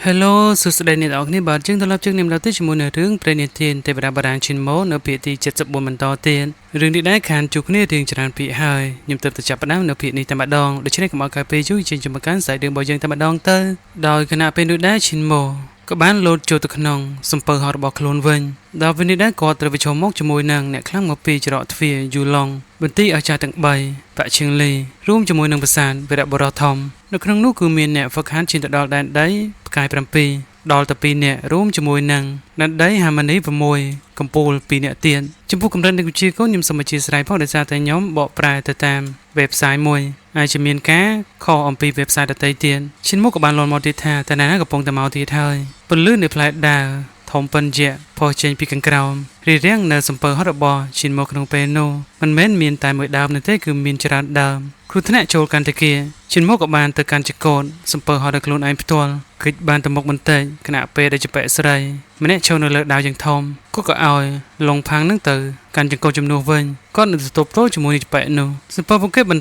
Hello សួស្តីអ្នកទាំងអស់គ្នាបាទយើងត្រឡប់ជើងនេះម្ដងទៀតជាមួយនៅរឿងព្រេងនិទានទេវតាបារាណឈិនម៉ូនៅភាគទី74បន្តទៀតរឿងនេះដែរខានជួបគ្នារៀងច្រើនភាគហើយខ្ញុំទើបតែចាប់ផ្ដើមនៅភាគនេះតែម្ដងដូច្នេះកុំឲ្យខាតពេលយូរចេញជំកាន់សាច់រឿងរបស់យើងតែម្ដងទៅដោយខណៈពេលនោះដែរឈិនម៉ូក៏បានលោតចូលទៅក្នុងសំពៅហោះរបស់ខ្លួនវិញដល់ពេលនេះដែរគាត់ត្រូវប្រឈមមុខជាមួយនឹងអ្នកខ្លាំងមកពីច្រកទ្វារយូឡុងបន្ទីអស្ចារ្យទាំង3បាក់ឈៀងលីរួមជាមួយនឹងប្រាសាទវីរៈបុរសធំនៅក្នុងនោះគឺមានអ្នកហ្វឹកហាត់ឈានទៅដល់ដែនដីផ្កាយ7ដល់ទៅ2នាក់រួមជាមួយនឹងដែនដីហាម៉ានី6កំពូល2នាក់ទៀតចំពោះកម្រិតនៃវិជ្ជាកូនខ្ញុំសូមអធិស្ឋានផងដោយសារតែខ្ញុំបកប្រែទៅតាម website មួយអាចជាមានការខុសអំពី website ដទៃទៀតឈិនមុខក៏បានលន់មកទៀតថាតែណាណាកំពុងតែមកទៀតហើយពន្លឺនៃផ្លែដាវធំពិនយៈផុសចេញពីខាងក្រោមរារាំងនៅសំពើហត់របស់ឈិនមកក្នុងពេលនោះមិនមែនមានតែមួយដើមនោះទេគឺមានច្រើនដើមគ្រោះថ្នាក់ចូលកាន់តែគាឈិនមកក៏បានទៅកាន់ចកូនសំពើហត់ដល់ខ្លួនឯងផ្ទាល់គិតបានទៅមុខបន្តិចខណៈពេលដែលចប៉ែស្រីម្នាក់ចូលនៅលើដាវយ៉ាងធំគាត់ក៏ឲ្យលងផាំងនឹងទៅកាន់ចង្កូតជំនួសវិញគាត់នឹងទទួលទល់ជាមួយនឹងចប៉ែនោះសំពើពួកគេបន្ត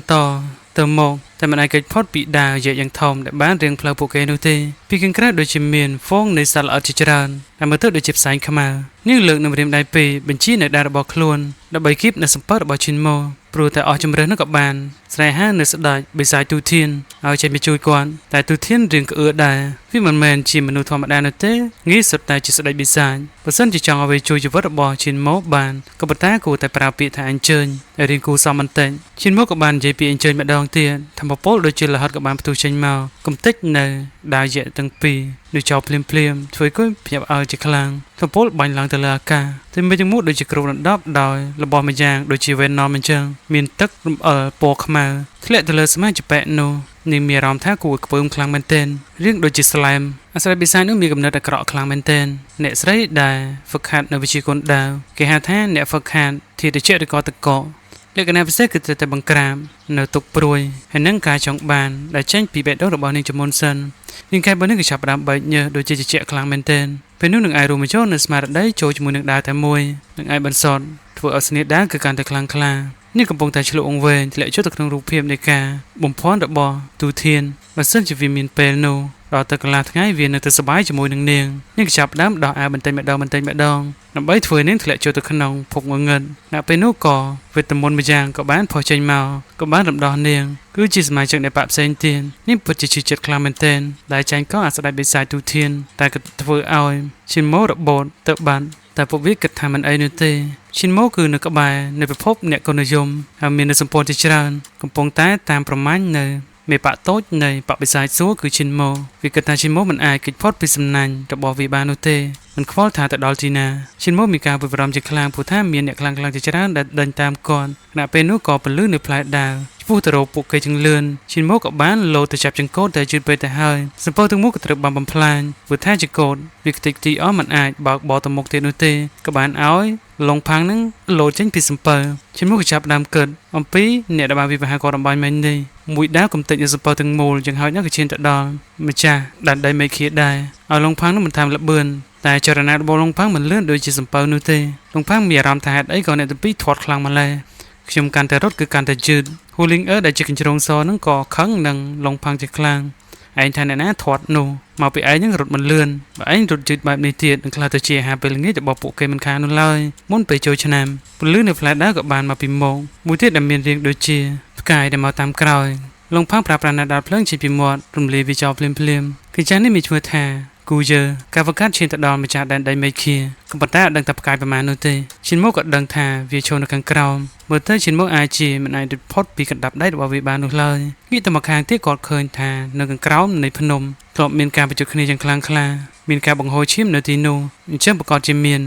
ទៅមកតែមិនអាចគេចផុតពីដាវយែកយ៉ាងធំដែលបានរៀងផ្លូវពួកគេនោះទេពីខាងក្រៅដូចជាមានហ្វូងនៃសត្វល្អិតជាច្រើនដែលមើលទៅដូចជាផ្សែងខ្មៅនាងលើកនឹងរៀមដៃពីរបញ្ជានៅដាវរបស់ខ្លួនដើម្បីគៀបនៅសំពើរបស់ឈិនម៉ូព្រោះតែអស់ជំរឿននោះក៏បានស្រែហានៅស្ដេចបិសាចទូធានឲ្យចេញមកជួយគាត់តែទូធានរៀងក្អឿដែរវាមិនមែនជាមនុស្សធម្មតានោះទេងាយសុទ្ធតែជាស្ដេចបិសាចបើសិនជាចង់ឲ្យវាជួយជីវិតរបស់ឈិនម៉ូបានក៏ប៉ុន្តែគួរតែប្រើពាក្យថាអញ្ជើញឲ្យរៀងគួរសមបន្តិចឈិនម៉ូក៏បាននិយាយពីអញ្ជើញម្ដងទៀតធម្មពលដូចជាលហិតក៏បានផ្ទុះចេញមកកំតិចនៅដាវយៈទាំងពីរនៅចោលភ្លាមភ្លាមធ្វើឲ្យភ្ញាក់ផ្អើលជាខ្លាំងធម្មពលបាញ់ឡើងទៅលើអាកាសតែមេទាំងមូលដូចជាគ្របដណ្ដប់ដោយរបស់ម្យ៉ាងដូចជាវេណមអញ្ចឹងមានទឹករំអិលពណ៌ខ្មៅធ្លាក់ទៅលើស្មាចប៉ែនោះនាងមានអារម្មណ៍ថាគួរឲ្យខ្ពើមខ្លាំងមែនទែនរឿងដូចជាស្លែមអាស្រ័យបិសាចនោះមានកំណត់អាក្រក់ខ្លាំងមែនទែនអ្នកស្រីដែលហ្វឹកហាត់នៅវិជ្ជាគុណដាវគេហៅថាអ្នកហ្វឹកហាត់ធាតុត្រជាក់ឬក៏ទឹកកកលក្ខណៈពិសេសគឺត្រូវតែបង្ក្រាបនៅទុកព្រួយហើយនឹងការចង់បានដែលចេញពីបេះដូងរបស់នាងជាមុនសិននាងកែបើនេះក៏ចាប់ផ្ដើមបែកញើសដូចជាត្រជាក់ខ្លាំងមែនទែនពេលនោះនឹងអាចរួមបញ្ចូលនៅស្មារតីចូលជាមួយនឹងដាវតែមួយនឹងអាចបន្សត់ធ្វើឲ្យស្នៀតដាវគឺកាន់តែខ្លាំងក្លានេះកំពុងតែឆ្លុះអង្វែងធ្លាក់ចុះទៅក្នុងរូបភាពនៃការបំភាន់របស់ទូធានបើសិនជាវាមានពេលនោះដល់ទៅកន្លះថ្ងៃវានៅតែសប្បាយជាមួយនឹងនាងនាងក៏ចាប់ផ្ដើមដោះអាវបន្តិចម្ដងបន្តិចម្ដងដើម្បីធ្វើនាងធ្លាក់ចូលទៅក្នុងភពងងឹតณពេលនោះក៏វេទមន្តម្យ៉ាងក៏បានផុសចេញមកក៏បានរំដោះនាងគឺជាសមាជិកនៃបកផ្សេងទៀតនេះពិតជាឈឺចិត្តខ្លាំងមែនទែនដែលចាញ់កងអាស្ដេចបិសាចទូធានតែក៏ធ្វើឲ្យឈិនម៉ូរបូតទៅបានតែពួកវាគិតថាមិនអីនោះទេឈិនម៉ូគឺនៅក្បែរនៃពិភពអ្នកកុននិយមហើយមាននៅសម្ព័ន្ធជាច្រើនកំពុងតែតាមប្រមាញ់នៅមេបាក់តូចនៃបកបិសាចសួរគឺឈិនម៉ូវាគិតថាឈិនម៉ូមិនអាចគេចផុតពីសំណាញ់របស់វាបាននោះទេមិនខ្វល់ថាទៅដល់ទីណាឈិនម៉ូមានការព្រួយបារម្ភជាខ្លាំងព្រោះថាមានអ្នកខ្លាំងៗជាច្រើនដែលដេញតាមគាត់ខណៈពេលនោះក៏ពលឺនៅផ្លែដាវឆ្ពោះទៅរកពួកគេចង្លឿនឈិនម៉ូក៏បានលោតទៅចាប់ចង្កូតតែជឿពេកទៅហើយសំពៅទាំងមូលក៏ត្រូវបានបំផ្លាញព្រោះថាចង្កូតវាខ្ទេចខ្ទីអស់មិនអាចបើកបរទៅមុខទៀតនោះទេក៏បានឲ្យលងផាំងនឹងលោតចេញពីសំពៅឈិនម៉ូក៏ចាប់ដើមគិតអំពីអ្នកដែលបានវិវហាគាត់អំបញ្ញមិញនេះមួយដាវកំតិចនៅសំពៅទាំងមូលយ៉ាងហោចណាស់ក៏ឈានទៅដល់ម្ចាស់ដែនដីមេឃាដែរឲ្យលងផាំងនឹងបន្ថែមល្បឿនតែចរណៈរបស់លងផាំងមិនលឿនដូចជាសំពៅនោះទេលងផាំងមានអារម្មណ៍ថាហេតុអីក៏អ្នកទាំងពីរធាត់ខ្លាំងម្ល៉េះខ្ញុំកាន់តែរត់គឺកាន់តែយឺតហ៊ូលីងអឺដែលជាកញ្ជ្រោងសនឹងក៏ខឹងនឹងលងផាំងជាខ្លាំងឯងថាអ្នកណាធាត់នោះមកពីឯងនឹងរត់មិនលឿនបើឯងរត់យឺតបែបនេះទៀតនឹងខ្លះទៅជាអាហារពេលល្ងាចរបស់ពួកគេមិនខាននោះឡើយមុនពេលចូលឆ្នាំពន្លឺនៅផ្លែដាវក៏បានមកពីមុខមួយទៀតដែលមានរាងដូចជាផ្កាយដែលមកតាមក្រោយលងផាំងប្រើប្រាស់ណាដាល់ភ្លើងចេញពីមាត់រំលាយវាចោលភ្លាមភ្លាមគឺចាស់នេះមានឈ្មោះថាគូយើការវកាត់ឈានទៅដល់ម្ចាស់ដែនដីមេឃាក៏ប៉ុន្តែអត់ដឹងថាផ្កាយប្រមាណនោះទេឈិនម៉ូក៏ដឹងថាវាឈរនៅខាងក្រោមមើលទៅឈិនម៉ូអាចជាមិនអាចផុតពីកណ្ដាប់ដៃរបស់វាបាននោះឡើយងាកទៅមកខាងទៀតគាត់ឃើញថានៅខាងក្រោមនៃភ្នំធ្លាប់មានការប្រយុទ្ធគ្នាយ៉ាងខ្លាំងក្លាមានការបង្ហូរឈាមនៅទីនោះអញ្ចឹងប្រកាសជាមា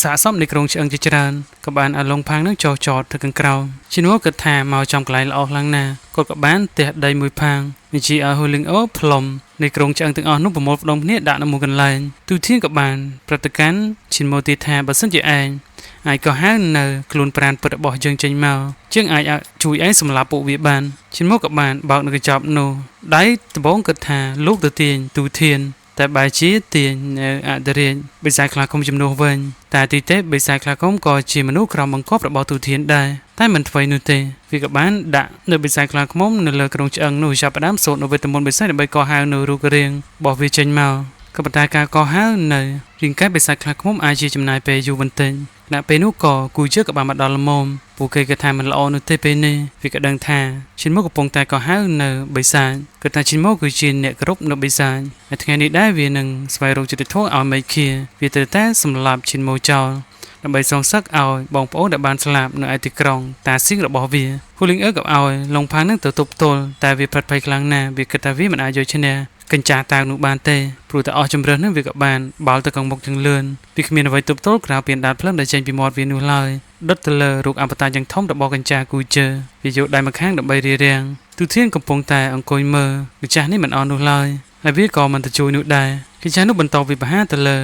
នសាកសមនៃក្រុងឆ្អឹងជាច្រើនក៏បានឲ្យលងផាងនឹងចោះចតទៅខាងក្រោមឈិនម៉ូគិតថាមកចំកន្លែងល្អខ្លាំងណាស់គាត់ក៏បានទះដីមួយផាងនិយាយឲ្យហ៊ូលីងអូផ្លុំនៃក្រុងឆ្អឹងទាំងអស់នោះប្រមូលផ្ដុំគ្នាដាក់នៅមួយកន្លែងទូធានក៏បានប្រតិកម្មឈិនម៉ូទៀតថាបើសិនជាឯងអាចក៏ហៅនៅខ្លួនប្រានពិតរបស់យើងចេញមកជាងអាចជួយឯងសម្លាប់ពួកវាបានឈិនម៉ូក៏បានបើកនៅកញ្ចប់នោះដៃដំបងគិតថាលោកទៅទាញទូធានតែបែរជាទាញនៅអធិរាជបិសាចខ្លាឃុំជំនួសវិញតែទីទេបិសាចខ្លាឃុំក៏ជាមនុស្សក្រោមបង្គាប់របស់ទូធានដែរតែមិនថ្មីនោះទេវាក៏បានដាក់នៅបិសាចខ្លាឃុំនៅលើក្រុងឆ្អឹងនោះចាប់ផ្ដើមសូត្រនៅវេទមន្តបិសាចដើម្បីកោះហៅនៅរូបរាងរបស់វាចេញមក ក៏ប៉ុន្តែការកោះហៅនៅរាងកាយបិសាចខ្លាឃ្មុំអាចជាចំណាយពេលយូរបន្តិចខណៈពេលនោះក៏គូជើក៏បានមកដល់ល្មមពួកគេគិតថាមិនល្អនោះទេពេលនេះវាក៏ដឹងថាឈិនម៉ូកំពុងតែកោះហៅនៅបិសាចគិតថាឈិនម៉ូគឺជាអ្នកគ្រប់នៅបិសាចហើយថ្ងៃនេះដែរវានឹងស្វែងរកយុត្តិធម៌ឲ្យមេឃាវាត្រូវតែសម្លាប់ឈិនម៉ូចោលដើម្បីសងសឹកឲ្យបងប្អូនដែលបានស្លាប់នៅឯទីក្រុងតាស៊ីងរបស់វាហ៊ូលីងអឺក៏ឲ្យឡុងផាងនឹងទៅទប់ទល់តែវាផិតភ័យខ្លាំងណាស់វាគិតថាវាមិនអាចយកឈ្នះកញ្ចាស់តាវនោះបានទេព្រោះតែអស់ជំរើសនឹងវាក៏បានបាល់ទៅខាងមុខទាំងលឿនវាគ្មានអ្វីទប់ទល់ក្រៅពីអណ្ដាតភ្លើងដែលចេញពីមាត់វានោះឡើយដុតទៅលើរូបអបតាយ៉ាងធំរបស់កញ្ចាស់គូជើវាយកដៃម្ខាងដើម្បីរារាំងទូធានកំពុងតែអង្គុយមើលម្ចាស់នេះមិនអន់នោះឡើយហើយវាក៏មិនទៅជួយនោះដែរកញ្ចាស់នោះបន្តវិបហាទៅលើ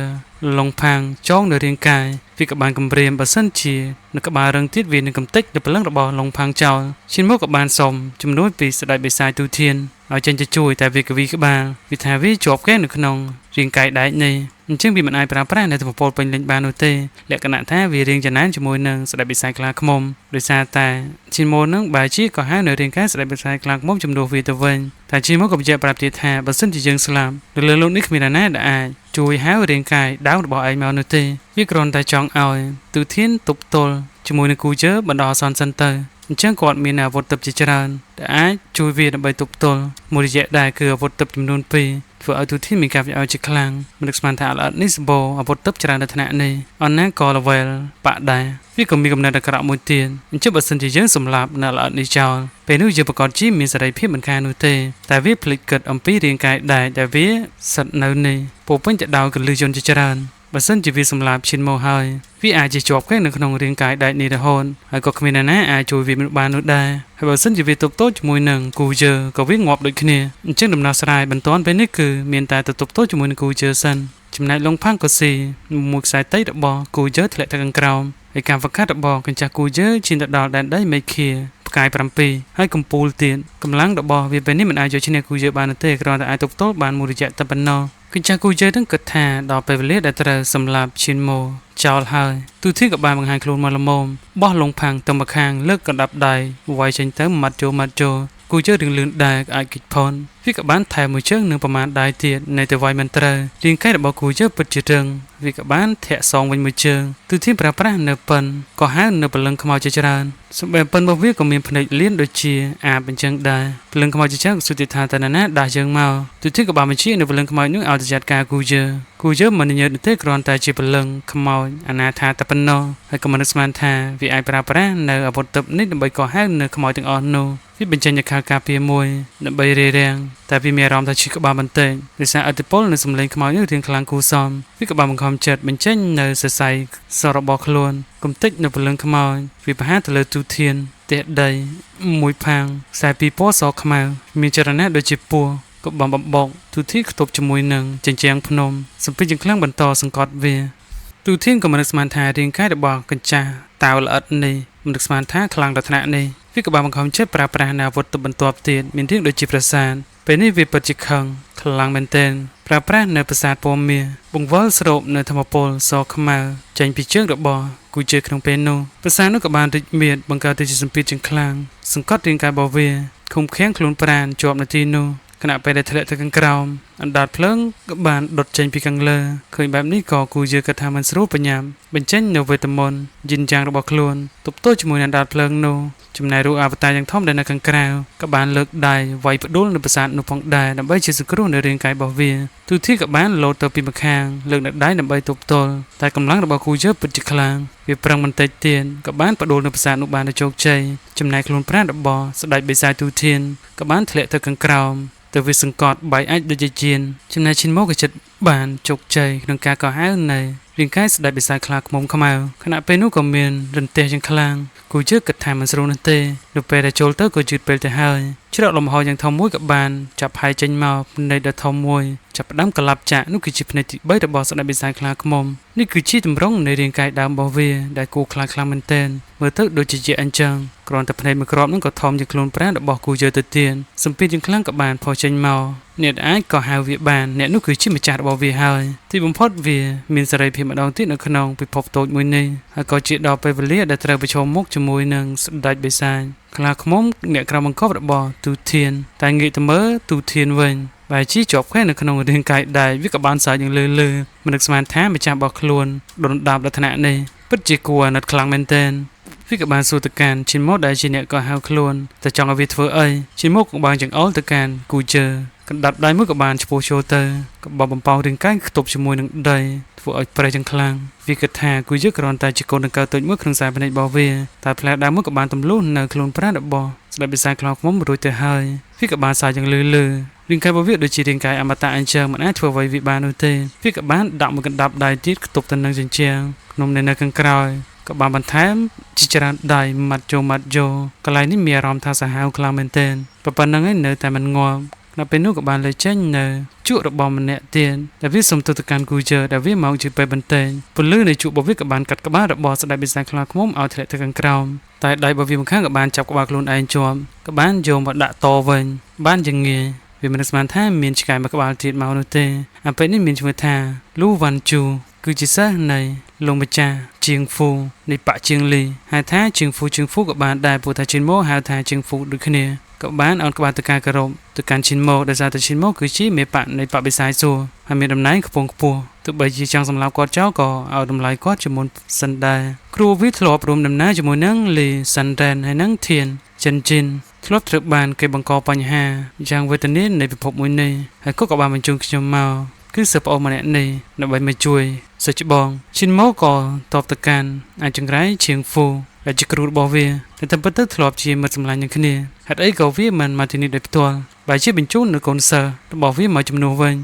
ឡុងផាងចងនៅរាងកាយវាក៏បានគំរាមបើសិនជានៅក្បាលរឹងទៀតវានឹងកំទេចនៅព្រលឹងរបស់ឡុងផាងចោលឈិនមកក៏បានសុំជំនួយពីស្ដេចបិសាចទូធានឲ្យចេញទៅជួយតែវាកវីក្បាលវាថាវាជាប់កែនៅក្នុងរាងកាយដែកនេះអញ្ចឹងវាមិនអាចប្រើប្រាស់នៅទំពលពេញលេញបាននោះទេលក្ខណៈថាវារៀងចំណែនជាមួយនឹងស្ដេចបិសាចខ្លាឃ្មុំដោយសារតែឈិនម៉ូនឹងបែរជាក៏ហៅនៅរាងកាយស្ដេចបិសាចខ្លាឃ្មុំជំនួសវាទៅវិញតែឈិនម៉ូក៏បញ្ជាក់ប្រាប់ទៀតថាបើសិនជាយើងស្លាប់នៅលើលោកនេះគ្មាននរណាដែលអាចជួយហៅរាងកាយដើមរបស់ឯងមកនោះទេវាគ្រាន់តែចង់ឲ្យទូធានទប់ទល់ជាមួយនឹងគូជើបណ្ដោះអាសន្នសិនទៅអញ្ចឹងគាត់មានអាវុធទិព្វជាច្រើនដែលអាចជួយវាដើម្បីទប់ទល់មួយរយៈដែរគឺអាវុធទិព្វចំនួន2ធ្វើឲ្យទូធានមានការវិអោជាខ្លាំងមិននឹកស្មានថាអល្អិតនេះសម្បូរអាវុធទិព្វច្រើនដល់ថ្នាក់នេះអនណាក៏ល្វែលបាក់ដែរវាក៏មានកំណត់អាក្រក់មួយទៀតអញ្ចឹងបើសិនជាយើងសម្លាប់នៅល្អិតនេះចោលពេលនោះយើងប្រកាសជាមានសេរីភាពមិនខាននោះទេតែវាភ្លេចគិតអំពីរាងកាយដែរដែលវាសិតនៅនេះពោពេញទៅដោយកលឹះយន្តជាច្រើនបើសិនជាវាសម្លាប់ឈិនមកហើយវាអាចជាជាប់កែនៅក្នុងរាងកាយដែកនេះរហូតហើយក៏គ្មាននរណាអាចជួយវាបាននោះដែរហើយបើសិនជាវាទប់ទល់ជាមួយនឹងគូជើក៏វាងាប់ដូចគ្នាអញ្ចឹងដំណោះស្រាយបន្ទាន់ពេលនេះគឺមានតែទៅទប់ទល់ជាមួយនឹងគូជើសិនចំណែកឡុងផាំងក៏ស៊ីមួយខ្សែតីរបស់គូជើធ្លាក់ទៅខាងក្រោមហើយការហ្វឹកហាត់របស់កញ្ចាស់គូជើឈានទៅដល់ដែនដីមេឃាផ្កាយ7ហើយកំពូលទៀតកម្លាំងរបស់វាពេលនេះមិនអាចយកឈ្នះគូជើបានទេគ្រាន់តែអាចទប់ទល់បានមួយរយៈតែប៉ុណ្ណោះកញ្ចាស់គូជើនឹងគិតថាដល់ពេលវេលាដែលត្រូវសម្លាប់ឈិនម៉ូចោលហើយទូធានក៏បានបង្ហាញខ្លួនមកល្មមបោះលងផាំងទៅម្ខាងលើកកណ្ដាប់ដៃវាយចេញទៅម៉ាត់ចូលម៉ាត់ចូលគូជើរឿងលឿនដែរអាចគិតផនវាក៏បានថែមមួយជើងនឹងប្រមាណដៃទៀតនៅតែវាយមិនត្រូវរាងកាយរបស់គូជើពិតជារឹងវាក៏បានធាក់សងវិញមួយជើងទូធានប្រើប្រាស់នៅប៉ិនក៏ហៅនៅព្រលឹងខ្មោចជាច្រើនសម្បែប៉ិនរបស់វាក៏មានភ្នែកលៀនដូចជាអាបអញ្ចឹងដែរព្រលឹងខ្មោចជាច្រើនក៏សុទ្ធថាតើណាដាស់យើងមកទូធានក៏បានបញ្ជានៅព្រលឹងខ្មោចនោះឲ្យទៅចាត់ការគូជើគូជើមិនញើតទេគ្រាន់តែជាព្រលឹងខ្មោចអនាថាតែប៉ុណ្ណោះហើយក៏មិននឹកស្មានថាវាអាចប្រើប្រាស់នៅអាវុធទិព្វនេះដើម្បីកោះហៅនៅខ្មោចទាំងអស់នោះវាបញ្ចេញនូវខែលការពារមួយដើម្បីរារាំងតែវាមានអារម្មណ៍ថាឈឺក្បាលបន្តិចដោយសារឥទ្ធិពលនៃសម្លេងខ្មោចនេះរៀងខ្លាំងគួរសមវាក៏បានបង្ខំចិត្តបញ្ចេញនៅសរសៃសរបស់ខ្លួនកំទេចនៅព្រលឹងខ្មោចវាប្រហារទៅលើទូធានផ្ទះដីមួយផាងខ្សែពីរពណ៌សខ្មៅមានចរណៈដូចជាពស់ក៏បានបំបកទូធានខ្ទប់ជាមួយនឹងជញ្ជាំងភ្នំសំពីចខ្លាំងបន្តសង្កត់វាទូធានក៏មិននឹកស្មានថារាងកាយរបស់កញ្ចាស់តាវល្អិតនេះមិននឹកស្មានថាខ្លាំងដល់ថ្នាក់នេះវាក៏បានបង្ខំចិត្តប្រើប្រាស់អាវុធទៅបន្ទាប់ទៀតមានរាងដូចជាប្រាសាទពេលនេះវាពិតជាខឹងខ្លាំងមែនទែនប្រើប្រាស់នៅប្រាសាទពណ៌មាសបង្វិលស្រូបនៅធម្មពលសខ្មៅចេញពីជើងរបស់គូជើក្នុងពេលនោះប្រាសាទនោះក៏បានរីកមាឌបង្កើតទៅជាសម្ពាធជាងខ្លាំងសង្កត់រាងកាយរបស់វាឃុំឃាំងខ្លួនប្រាណជាប់នៅទីនោះខណៈពេលដែលធ្លាក់ទៅខាងក្រោមអណ្ដាតភ្លើងក៏បានដុតចេញពីខាងលើឃើញបែបនេះក៏គូជើគិតថាមិនស្រួលបញ្ញាបញ្ចេញនៅវេទមន្តយិនយ៉ាងរបស់ខ្លួនទប់ទល់ជាមួយនឹងអណ្ដាតភ្លើងនោះចំណែករូបអវតារយ៉ាងធំដែលនៅខាងក្រៅក៏បានលើកដៃវាយផ្ដួលនៅប្រាសាទនោះផងដែរដើម្បីជាសង្គ្រោះនៅរាងកាយរបស់វាទូធាក៏បានលោតទៅពីម្ខាងលើកនៅដៃដើម្បីទប់ទល់តែកម្លាំងរបស់គូជើពិតជាខ្លាំងវាប្រឹងបន្តិចទៀតក៏បានផ្ដួលនៅប្រាសាទនោះបានដោយជោគជ័យចំណែកខ្លួនប្រាណរបស់ស្ដេចបិសាចទូធានក៏បានធ្លាក់ទៅខាងក្រោមទៅវាសង្កត់បែកអាចដូចជាជៀនចំណែកឈិនម៉ូក៏ចិត្តបានជោគជ័យក្នុងការកោះហៅនៅរាងកាយស្ដេចបិសាចខ្លាឃ្មុំខ្មៅខណៈពេលនោះក៏មានរន្ទះយ៉ាងខ្លាំងគូជើគិតថាមិនស្រួលនោះទេនៅពេលដែលចូលទៅក៏យឺតពេលទៅហើយច្រកលំហយ៉ាងធំមួយក៏បានចាប់ផាយចេញមកភ្នែកដ៏ធំមួយចាប់ផ្ដើមកលាប់ចាក់នោះគឺជាភ្នែកទី3របស់ស្ដេចបិសាចខ្លាឃ្មុំនេះគឺជាទម្រង់នៃរាងកាយដើមរបស់វាដែលគួរខ្លាចខ្លាំងមែនទែនមើលទៅដូចជាអញ្ចឹងគ្រាន់តែភ្នែកមួយគ្រាប់នោះក៏ធំជាងខ្លួនប្រាណរបស់គូជើទៅទៀតសម្ពាធយ៉ាងខ្លាំងក៏បានផុសចេញមកអ្នកអាចក៏ហៅវាបានអ្នកនោះគឺជាម្ចាស់របស់វាហើយទីបំផុតវាមានសេរីភាពម្ដងទៀតនៅក្នុងពិភពតូចមួយនេះហើយក៏ជាដល់ពេលវេលាដែលត្រូវប្រឈមមុខជាមួយនឹងស្ដេចបិសាចខ្លាឃ្មុំអ្នកក្រៅបង្គាប់របស់ទូធានតែងាកទៅមើលទូធានវិញ បែរជាជាប់ខែនៅក្នុងរាងកាយដែកវាក៏បានសើចយ៉ាងលឺលឺមិននឹកស្មានថាម្ចាស់របស់ខ្លួនដុនដាបដល់ថ្នាក់នេះពិតជាគួរអាណិតខ្លាំងមែនទែនវាក៏បានសួរទៅកាន់ឈិនម៉ូដែលជាអ្នកក៏ហៅខ្លួនតែចង់ឲ្យវាធ្វើអីឈិនម៉ូក៏បានចង្អុលទៅកាន់គូជើកណ្ដាប់ដៃមួយក៏បានឆ្ពោះចូលទៅក៏បបំប៉ោងរាងកាយខ្ទប់ជាមួយនឹងដីធ្វើឲ្យប្រេះយ៉ាងខ្លាំងវាគិតថាគូជើគ្រាន់តែជាកូនដង្កូវតូចមួយក្នុងខ្សែភ្នែករបស់វាតែផ្លែដើមមួយក៏បានទម្លុះនៅខ្លួនប្រាណរបស់ស្ដេចបិសាចខ្លោងខ្មុំរួចទៅហើយវាក៏បានសាយយ៉ាងលឺលឺរាងកាយរបស់វាដូចជារាងកាយអមតៈអញ្ចឹងមិនអាចធ្វើអ្វីវាបាននោះទេវាក៏បានដាក់មួយកណ្ដាប់ដៃទៀតខ្ទប់ទៅនឹងជញ្ជាំងក្នុងនៅខាងក្រោយក៏បានបន្ថែមជាច្រើនដៃម៉ាត់ចូលម៉ាត់យកកន្លែងនេះមានអារម្មណ៍ថាសាហាវខ្លាំងមែនទែនប៉ុណ្្នឹងឯងនៅតែមិនងាប់ដល់ពេលនោះក៏បានលើចេញនៅជក់របស់ម្នាក់ទៀតដែលវាសុំទោសទៅកាន់គូជើដែលវាមកជាពេលបន្តែងពន្លឺនៃជក់របស់វាក៏បានកាត់ក្បាលរបស់ស្ដេចបិសាចខ្លាឃ្មុំឲ្យធ្លាក់ទៅខាងក្រោមតែដៃរបស់វាម្ខាងក៏បានចាប់ក្បាលខ្លួនឯងជាប់ក៏បានយកមកដាក់តវិញបានយ៉ាងងាយវាមិនស្មានថាមានឆ្កែមួយក្បាលទៀតមកនោះទេអាពេលនេះមានឈ្មោះថាលូវ៉ាន់ជូគឺជាសិស្សនៃលោកម្ចាស់ជាងហ្វូនៃបកជាងលីហៅថាជាងហ្វូជាងហ្វូក៏បានដែរព្រោះថាជិនម៉ូហៅថាជាងហ្វូដូចគ្នាក៏បានអោនក្បាលទៅការគោរពទៅកាន់ឈិនម៉ូដោយសារតែឈិនម៉ូគឺជាមេបកនៃបកបិសាចសួរហើយមានតំណែងខ្ពង់ខ្ពស់ទោះបីជាចង់សម្លាប់គាត់ចោលក៏ឲ្យតម្លៃគាត់ជាមុនសិនដែរគ្រូវាធ្លាប់រួមដំណើរជាមួយនឹងលីសាន់រ៉ែនហើយនិងធានចិនជីនធ្លាប់ត្រូវបានគេបង្កបញ្ហាយ៉ាងវេទនានៃពិភពមួយនេះហើយគាត់ក៏បានបញ្ជូនខ្ញុំមកគឺសិស្សប្អូនម្នាក់នេះដើម្បីមកជួយសិស្សច្បងឈិនម៉ូក៏តបទៅកាន់អាចង្រៃឈៀងហ្វូដែលជាគ្រូរបស់វាតែតាមពិតទៅធ្លាប់ជាមិត្តសម្លាញ់នឹងគ្នាហេតុអីក៏វាមិនមកទីនេះដោយផ្ទាល់បែរជាបញ្ជូននៅកូនសិស្សរបស់វាមកជំនួសវិ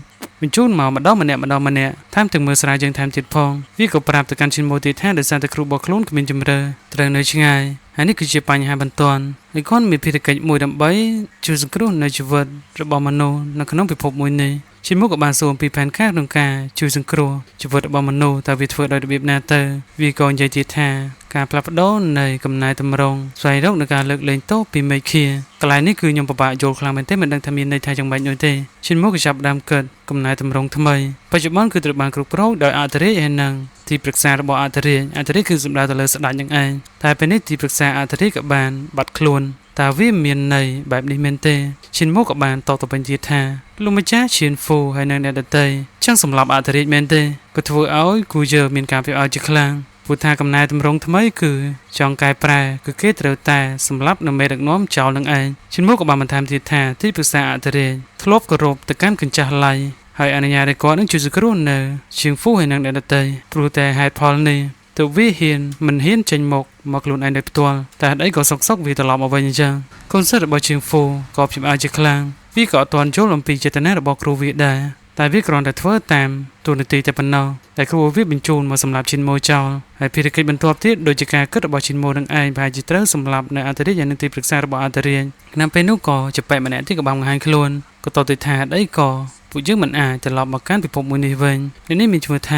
ញបញ្ជូនមកម្ដងម្នាក់ម្ដងម្នាក់ថែមទាំងមើលស្រាលយើងថែមទៀតផងវាក៏ប្រាប់ទៅកាន់ឈិនម៉ូទៀតថាដោយសារតែគ្រូរបស់ខ្លួនគ្មានជំរឿត្រូវនៅឆ្ងាយហើយនេះគឺជាបញ្ហាបន្ទាន់ហើយគាត់មានភារកិច្ចមួយដើម្បីជួយសង្គ្រោះនៅជីវិតរបស់មនុស្សនៅក្នុងពិភពមួយនេះឈិនម៉ូក៏បានសួរអំពីផែនការក្នុងការជួយសង្គ្រោះជីវិតរបស់មនុស្សតើវាធ្វើដោយរបៀបណាទៅវាក៏និយាយទៀតថាការផ្លាស់ប្ដូរនៃកំណែតម្រង់ស្វែងរកនៅការលើកលែងទោសពីមេឃាកន្លែងនេះគឺខ្ញុំពិបាកយល់ខ្លាំងមែនទេមិនដឹងថាមានន័យថាយ៉ាងម៉េចនោះទេឈិនម៉ូក៏ចាប់ផ្ដើមគិតកំណែតម្រង់ថ្មីបច្ចុប្បន្នគឺត្រូវបានគ្រប់គ្រងដោយអធិរាជហើយនឹងទីប្រឹក្សារបស់អធិរាជអធិរាជគឺសម្ដៅទៅលើស្ដេចនឹងឯងតែពេលនេះទីប្រឹក្សាអធិរាជក៏បានបាត់ខ្លួនតើវាមានន័យបែបនេះមែនទេឈិនម៉ូក៏បានតបទៅវិញទៀតថាលោកម្ចាស់ឈៀនហ្វូហើយនិងអ្នកដទៃចង់សម្លាប់អធិរាជមែនទេក៏ធ្វើឲ្យគូជើមានការភ្ញាក់ផ្អើលជាខ្លាំងព្រោះថាកំណែតម្រង់ថ្មីគឺចង់កែប្រែគឺគេត្រូវតែសម្លាប់នៅមេដឹកនាំចោលនឹងឯងឈិនម៉ូក៏បានបន្ថែមទៀតថាទីប្រឹក្សាអធិរាជធ្លាប់គោរពទៅកាន់កញ្ចាស់ឡៃហើយអនុញ្ញាតឲ្យគាត់នឹងជួយសង្គ្រោះនៅឈៀងហ្វូហើយនិងអ្នកដទៃព្រោះតែហេតុផលនេះទៅវាហ៊ានមិនហ៊ានចេញមកមកខ្លួនឯងដោយផ្ទាល់តែហេតុអីក៏សុកសុកវាត្រឡប់មកវិញអញ្ចឹងកូនសិស្សរបស់ឈៀងហ្វូក៏ភ្ញាក់ផ្អើលជាខ្លាំងវាក៏អត់ទាន់យល់អំពីចេតនារបស់គ្រូវាដែរតែវាគ្រាន់តែធ្វើតាមតួនាទីតែប៉ុណ្ណោះតែគ្រូវាបញ្ជូនមកសម្លាប់ឈិនម៉ូចោលហើយភារកិច្ចបន្ទាប់ទៀតដូចជាការគិតរបស់ឈិនម៉ូនឹងឯងប្រហែលជាត្រូវសម្លាប់នៅអធិរាជនិងទីប្រឹក្សារបស់អធិរាជក្នុងពេលនោះក៏ចប៉ែម្នាក់ទៀតក៏បានបង្ហាញខ្លួនក៏តបទៅថាហេតុអីក៏ពួកយើងមិនអាចត្រឡប់មកកាន់ពិភពមួយនេះវិញនេះមានឈ្មោះថ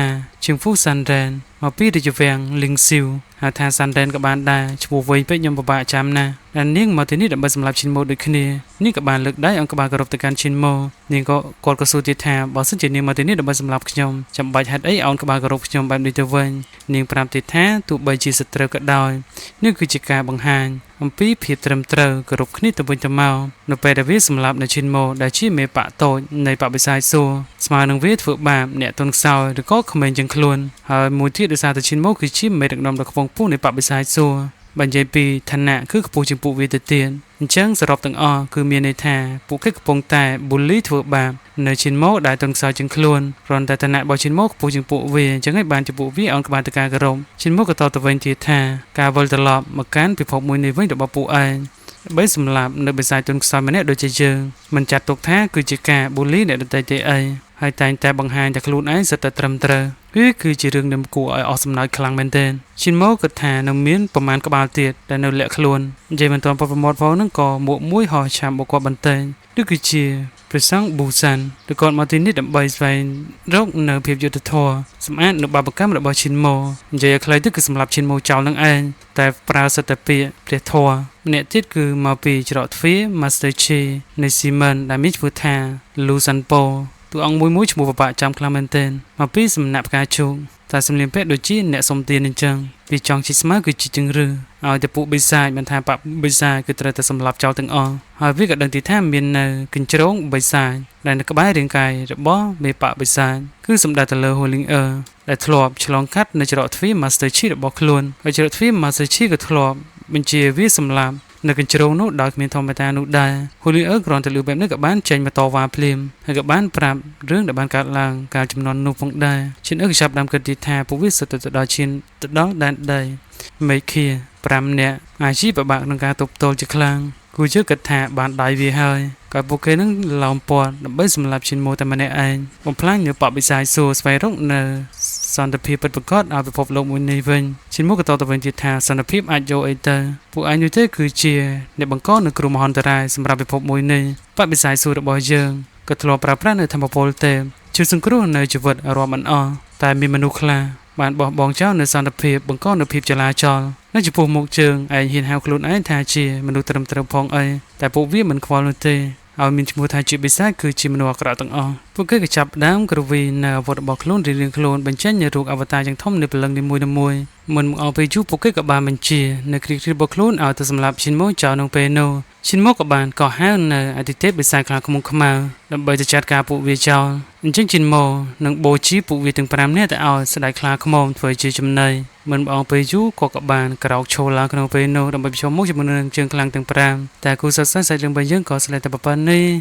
ាឈៀងហ្វូសាន់រ៉ែនមកពីរាជវាំងលីងស៊ីវហៅថាសាន់រ៉ែនក៏បានដែរឈ្មោះវែងពេកខ្ញុំពិបាកចាំណាស់ដែលនាងមកទីនេះដើម្បីសម្លាប់ឈិនម៉ូដូចគ្នានាងក៏បានលើកដៃអង្គក្បាលគោរពទៅកាន់ឈិនម៉ូនាងក៏គាត់ក៏សួរទៀតថាបើសិនជានាងមកទីនេះដើម្បីសម្លាប់ខ្ញុំចាំបាច់ហេតុអីអោនក្បាលគោរពខ្ញុំបែបនេះទៅវិញនាងប្រាប់ទៀតថាទោះបីជាសត្រូវក៏ដោយនេះគឺជាការបង្ហាញអំពីភាពត្រឹមត្រូវគោរពគ្នាទៅវិញទៅមកនៅពេលដែលវាសម្លាប់នៅឈិនម៉ូដែលជាមេបកតូចនៃបកបិសាចសួរស្មើនឹងវាធ្វើបាបអ្នកទន់ខ្សោយឬក៏ក្មេងជាងខ្លួនហើយមួយទៀតដោយសារតែឈិនម៉ូគឺជាមេដឹកនាំដ៏ខ្ពង់ខ្ពស់នៃបកបិសាចសួរបើនិយាយពីឋានៈគឺខ្ពស់ជាងពួកវាទៅទៀតអញ្ចឹងសរុបទាំងអស់គឺមានន័យថាពួកគេកំពុងតែប៊ូលីធ្វើបាបនៅឈិនម៉ូដែលទន់ខ្សោយជាងខ្លួនគ្រាន់តែឋានៈរបស់ឈិនម៉ូខ្ពស់ជាងពួកវាអញ្ចឹងហើយបានជាពួកវាអោនក្បាលទៅការគោរពឈិនម៉ូក៏តបទៅវិញទៀតថាការវិលត្រឡប់មកកាន់ពិភពមួយនេះវិញរបស់ពួកឯងដើម្បីសម្លាប់នៅបិសាចទន់ខ្សោយម្នាក់ដូចជាយើងមិនចាត់ទុកថាគឺជាការប៊ូលីអ្នកដទៃទេអីហើយតែងតែបង្ហាញតែខ្លួនឯងសិតតែត្រឹមត្រូវវាគឺជារឿងដែលគួរឲ្យអស់សំណើចខ្លាំងមែនទែនឈិនម៉ូគិតថានឹងមានប្រមាណក្បាលទៀតដែលនៅលាក់ខ្លួននិយាយមិនទាន់ប្រមត់ផងនឹងក៏មួកមួយហោះឆាំមកគាត់បន្តែងឬគឺជាព្រះសង្ឃប៊ូសានឬគាត់មកទីនេះដើម្បីស្វែងរកនៅភាពយុត្តិធម៌សម្អាតនៅបាបកម្មរបស់ឈិនម៉ូនិយាយឲ្យខ្លីទៅគឺសម្រាប់ឈិនម៉ូចោលនឹងឯងតែប្រើសិតតែពាក្យព្រះធម៌ម្នាក់ទៀតគឺមកពីច្រកទ្វារ Master Chi នៃស៊ីមិនដែលមានឈ្មោះថាលូសាន់ប៉ូតួអង្គមួយមួយឈ្មោះពិបាកចាំខ្លាំងមែនទែនមកពីសំណាក់ផ្កាឈូកតែសម្លៀកពាក់ដូចជាអ្នកសុំទានអញ្ចឹងពីចង់ជីស្មៅគឺជាជង្រឺ ឲ្យតែពួកបិសាចមិនថាបបិសាចគឺត្រូវតែសម្លាប់ចោលទាំងអស់ហើយវាក៏ដឹងទីថាមាននៅកញ្ជ្រោងបិសាចដែលនៅក្បែររាងកាយរបស់មេបបិសាចគឺសម្ដៅទៅលើ Holing Er ដែលធ្លាប់ឆ្លងកាត់នៅច្រកទ្វារ Master Chi របស់ខ្លួនហើយច្រកទ្វារ Master Chi ក៏ធ្លាប់បញ្ជាវាសម្លាប់នៅកញ្ជ្រោងនោះដោយគ្មានធម្មតានោះដែរ។ ហូលីអឺគ្រាន់តែឮបែបនេះក៏បានចេញមកតវ៉ាភ្លាមហើយក៏បានប្រាប់រឿងដែលបានកើតឡើងកាលចំនួននោះផងដែរ។ ឈិនអឺក៏ចាប់ដើមគិតទៀតថាពួកវាសុទ្ធតែទៅដល់ឈានទៅដល់ដែនដីមេឃា5នាក់អាចជាពិបាកក្នុងការទប់ទល់ជាខ្លាំងគូជឿគិតថាបានដៃវាហើយក៏ពួកគេនឹងឡោមព័ទ្ធដើម្បីសម្លាប់ឈិនម៉ូតែម្នាក់ឯងបំផ្លាញនៅបបិសាយសួរស្វែងរកនៅសន្តិភាពពិតប្រាកដឲ្យពិភពលោកមួយនេះវិញ។ ឈិនម៉ូក៏តទៅវិញទៀតថាសន្តិភាពអាចយកអីទៅពួកឯងនោះទេគឺជាអ្នកបង្កនៅគ្រោះមហន្តរាយសម្រាប់ពិភពមួយនេះបបិសាយសួររបស់យើងក៏ធ្លាប់ប្រើប្រាស់នៅធម្មពលទេជួយសង្គ្រោះនៅជីវិតរាប់មិនអស់តែមានមនុស្សខ្លះបានបោះបង់ចោលនៅសន្តិភាពបង្កនៅភាពចលាចលនៅចំពោះមុខជើងឯងហ៊ានហៅខ្លួនឯងថាជាមនុស្សត្រឹមត្រូវផងអីតែពួកវាមិនខ្វល់នោះទេឲ្យមានឈ្មោះថាជាបិសាចគឺជាមនុស្សអាក្រក់ទាំងអស់។ ពួកគេក៏ចាប់ដើមគ្រវីនៅអាវុធរបស់ខ្លួនរៀងៗខ្លួនបញ្ចេញនៅរូបអវតារយ៉ាងធំនៃព្រលឹងនីមួយៗមុនមកអស់ពេលយូរពួកគេក៏បានបញ្ជានៅគ្រីគ្រីរបស់ខ្លួនឲ្យទៅសម្លាប់ឈិនម៉ូចោលក្នុងពេលនោះ។ ឈិនម៉ូក៏បានកោះហៅនៅអតិទេពបិសាចខ្លាឃ្មុំខ្មៅដើម្បីទៅចាត់ការពួកវាចោលអញ្ចឹងឈិនម៉ូនឹងបូជាពួកវាទាំង5នាក់ទៅឲ្យស្ដេចខ្លាឃ្មុំធ្វើជាចំណីមិនបងពេលយូរក៏ក៏បានក្រោកឈរឡើងក្នុងពេលនោះដើម្បីប្រឈមមុខជាមួយនឹងជើងខ្លាំងទាំង5តែគូសរសើរសាច់រឿងរបស់យើងក៏ស្លេះតែប៉ុណ្ណេះ។